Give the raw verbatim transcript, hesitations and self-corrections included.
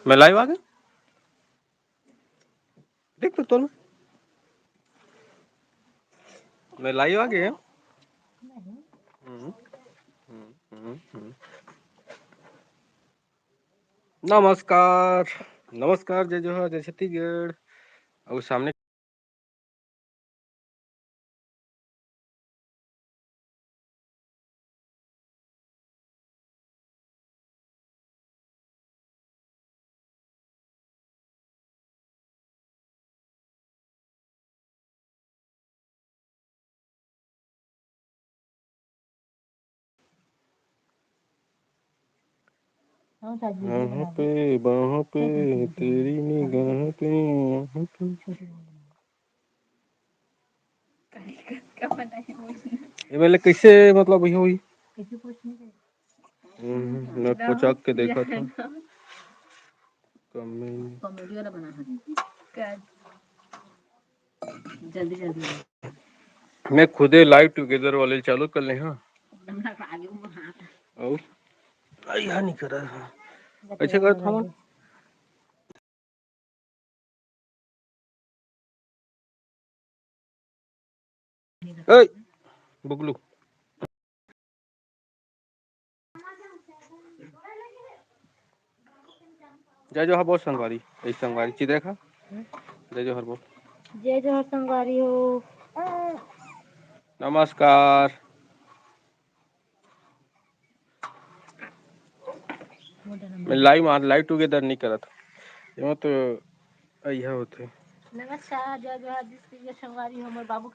मैं लाइव आ गया। देख तो तोल में। मैं लाइव आ गया। हम्म, हम्म, हम्म, हम्म। नमस्कार, नमस्कार, जय जोहार, जय छत्तीसगढ़। अउ सामने हाँ, चाची, हाँ, यहाँ पे, वहाँ पे, तेरी निगाह पे, वहाँ पे। ये वाले कैसे, मतलब, ये हुई? हम्म, मैं पोचाक के देखा था। कमेंट। कॉमेडी वाला बना है। जल्दी, जल्दी। मैं खुदे live together वाले चालू कर ले, हाँ। अउ? अइहा नहीं करा, हाँ। अच्छा, कर था मन। ए, बुगलू। जय जोहार बोल संगवारी, ए संगवारी, चित्रेखा। जय जोहार बोल। जय जोहार संगवारी हो। नमस्कार। मैं live मार, live together नहीं करत। एमा तो अइहा होथे। नमस्कार, जय जोहार, जिस प्रिय संगवारी हो, मोर बाबू